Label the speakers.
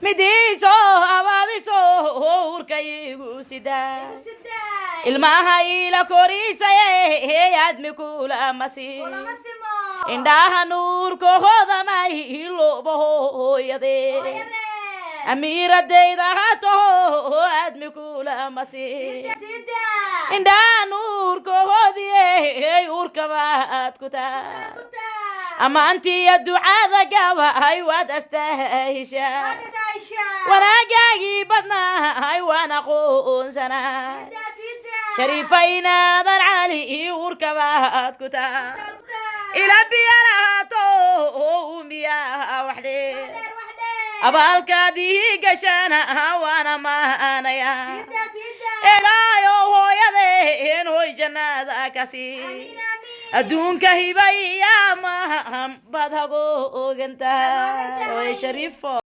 Speaker 1: Midiiso abaabiso urkaygu sidaa. Ilmaha ila koriisaye, admi kula masi. Indhaha nuurkahoodamay ilooba hooyade. Amiiradayda hataho, admi kula masi. Indhaha nuurkahoodiye, urkabaad ku taa. Ammaantiiyo ducada gabahay waad astahishaa. Wanaagaagii badnaahay waan aqoonsanaa. Shariifaynaadan cali, urkabaad ku taa. Ila biyo lahaato miyaa waxdhe. Abaalkaadii gashana waana maanaya. Elaayo hooyadeen, hoy jannada kasi. Adduunka hibaya maham baad hago ogantahay, hooye Shariifo.